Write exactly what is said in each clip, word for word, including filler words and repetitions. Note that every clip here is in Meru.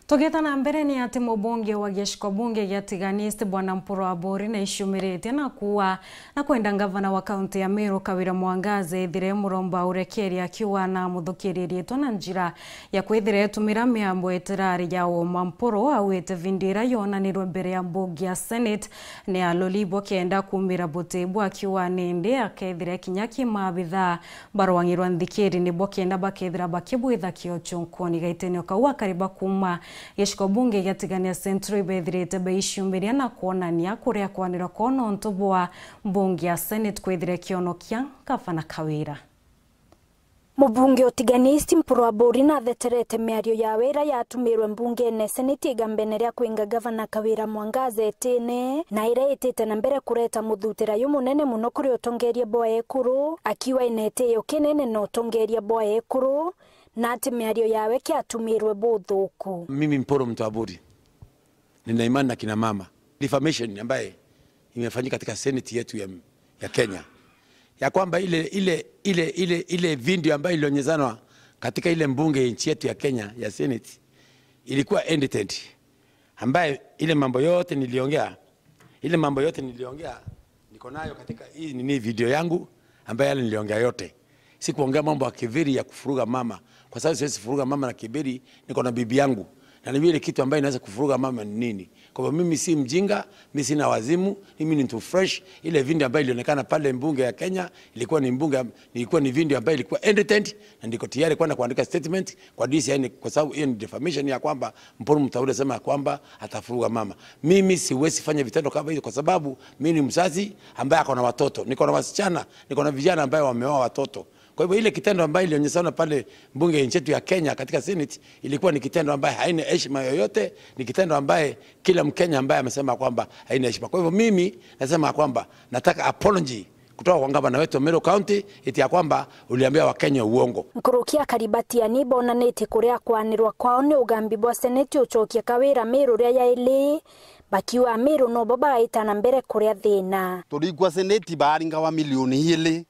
Tugieta na mbere, ni ati mubunge wa gicigo bunge gia Tigania East, Bwana Mpuru Aburi, naiciumiritie na kuuga na kwenda ngavana wa kaunti ya Meru, Kawira Mwangaza, ethire muromba urekeria, akiuga na muthukiriritwe na njira ya kwithira etumira miambo itirari ya uma. Mpuru augite video iria yonanirwe mbere ya mbunge ya Senate ni aloli bo kenda kuumira buti bwa, akiuga nindi akethire kinya ki maabithaa barwang'irwa nthikiri nibo kenda bakethira bakibwitha kio cunkuni. Gaitenio kau, akari ba kuuma gicigo bunge gia Tigania Central ibethirite baiciumiria na kwonania kuria kwanirwa kwao nontu bwa mbunge ya Senate kwithire kionokia ngavana Kawira. Mubunge o Tigania East Mpuru Aburi natheterete miario yawe iria yatumirwe mbungene Seneti igambene ria kwinga Gavana Kawira Mwangaza etine, na iria itite na mbere kureta muthutira jumunene muno kuri utongeria bwa ekuru, akiuga ina itio kinene na utongeria bwa ekuru, na ati miario yawe kiatumirwe buthuku. Mimi Mpuru mtu Aburi, nina imani na kina mama. Defamation ambaye imefanyika katika Senate yetu ya, ya Kenya, ya kwamba ile, ile, ile, ile, ile video ambayo ilionyezanwa katika ile mbunge ya nchi yetu ya Kenya ya Senate ilikuwa edited, ambaye ile mambo yote niliongea, ile mambo yote niliongea niko nayo katika hii nini, video yangu, ambaye yale niliongea yote. Sikuongea mambo ya kiburi ya kufuruga mama, kwa sababu siwezi furuga mama na kiburi. Niko na bibi yangu, na najua ile kitu ambayo inaweza kufuruga mama ni nini. Kwa hivyo mimi si mjinga, mimi sina wazimu, mimi ni mtu fresh. Ile video ambayo ilionekana pale mbunge ya Kenya ilikuwa ni mbunge, ilikuwa ni video ambayo ilikuwa edited, na niko tayari kwenda kuandika statement kwa D C I, ni kwa sababu hiyo ni defamation ya kwamba Mpuru Mtauri sema ya kwamba atafuruga mama. Mimi siwezi fanya vitendo kama hiyo, kwa sababu mimi ni mzazi ambaye ako na watoto, niko na wasichana, niko na vijana ambaye wameoa watoto. Kwa hivyo ile kitendo ambayo ilionyeshana pale bunge ya nchi yetu ya Kenya katika Senate ilikuwa ni kitendo ambaye haina heshima yoyote, ni kitendo ambaye kila Mkenya ambaye amesema kwamba haina heshima. Kwa hivyo mimi nasema kwamba nataka apology kutoka kwa gavana wetu wa Meru County, eti ya kwamba uliambia Wakenya uongo. Nkuruki akari ba Tigania bonanitie kuria kwanirwa kwao ni ugambi bwa Seneti ucokia Kawira Meru ria yaili, bakiuga Meru nobo bagaita na mbere kuria thina. Turikwa Seneti baringawa milioni ili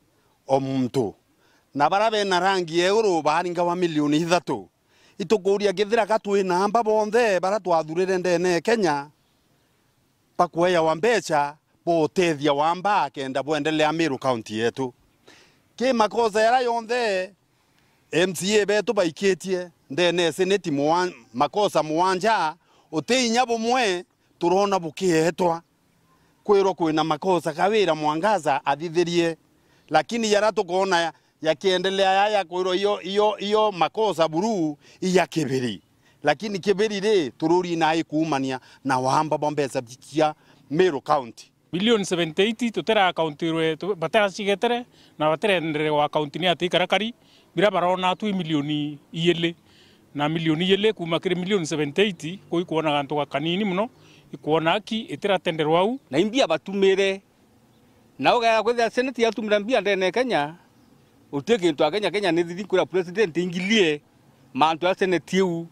o muntu, na bara bena rangi ya iguru baringawa milioni ithatu. Itukuria kethira ka twi na amba bonthe bara twathurire ndene ya Kenya, bakweewa mbeca bwa utethia wa amba akenda bwendelea Meru County yetu. Ki makosa yara yonthe M C A betu baikitie ndene ya Seneti mwa-, makosa mwanja, uti inya bumwe turona bukietwa. Kwirwa kwina makosa Kawira Mwangaza athithirie, lakini yara tukoona ya-, yakiendelea ya, ya kwirwa iyo, iyo, iyo makosa buru iya kibiri. Lakini kibiri ri, tururi nai kuumania na wamba bwa mbeca cia Meru County. Milioni seventy eight tutera akauntirwe, tu-, bateracigetere na baterenderewa akaunti ni ati ikarakari, bira barona twi milioni iili na milioni iili kuuma kiri milioni seventy eight, kuu ikwona gantu gakanini mono, ikwona aki itiratenderwa au. Na imbia batumire, na ugaya kwithira Senate yatumira mbia ndene ya Kenya, uti kintu a Kenya, Kenya ni thithi kwira president ingilie mantu ya Senate iu,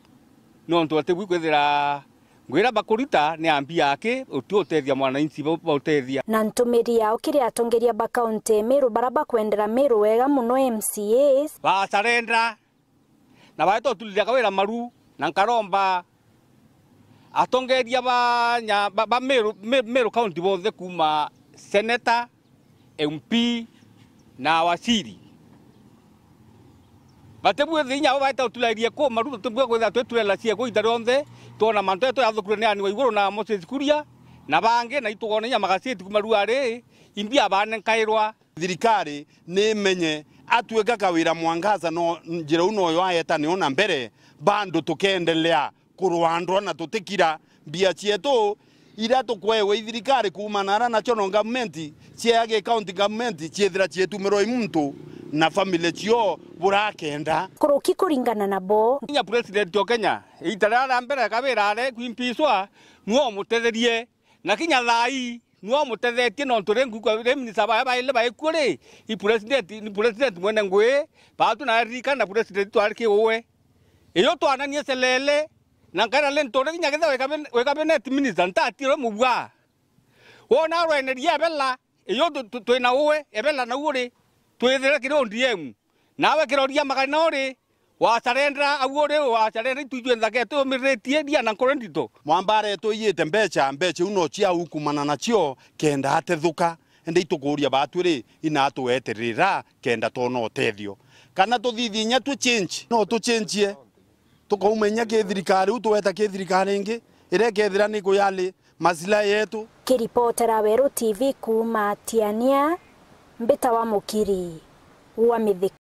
nontu ati bwi kwithira ngwira bakurita ni a mbia aki, uti utethia mwananchi ba-, bautethia. Na ntumiri yao kiri atongeria ba kaunti Meru bara bakwendera Meru wega mono, M C As. Basarenda na baeta utulithia Kawira maru, na nkaromba atongeria ba nya-, ba, ba Meru, Me-, Meru County bonthe kuuma senator, M P na waziri. Batibwithia inya abo baeta utulairie ku maru, tutibua kwithira twiturela cieko ita rionthe, twona mantu jaria twathukirwe ni Anne Waiguru na Moses Kuria na bangi, na itugona inya magaceti kuuma ruari, imbi abanenkairwa. Thirikari ni imenye atwika Kawira Mwangaza no njira u noyo aeta nio na mbere, bado tukeendelea kurwandwa na tutikira. Mbia cietu iria tukwewa i thirikari kuuma nara national government, cia gi county government, ciethira cietumirwa i muntu na family cio burakenda. Kuruki kuringana nabo. Kinya president o Kenya, iita riria ria mbere Kawira ari kwimbicwa, nwe umutetherie. Na kinya thaa ii, nwe umutethetie nontu ri ngwigua ri minister bawe baili baikua ri, i president, ni president mwene ngui, baatu na aririkana president twari kiuwe. Iyo twananie celele, na nkaira ni nture kinya kethira wi cabinet, wi cabinet minister, ntatirwe mubua. Wona arweneria ebela, iyo tu-, tu-, twina uwe, ebela nau uri, twithire kiri O D M. Nawe kiroria magana uri, Wacarendera au uri, wacarendera itwijwe nthaka etu yumiritie, ndia na nkoro ndito. Mwamba aretwiite mbeca, mbeca iu no cia ukumana nacio kenda atethuka. Indi itukuuria baatwi ri, ina atweterera kenda twona utethio. Kana tuthithie inya tu change, no tuchenjie. Tukauma inya ki thirikari u, tweta ki thirikari ingi, iria ikethira ni kuyali masilahi yetu. Kiripotera Weru T V kuuma Tiania, mbita wa Mukiri wa Mithika.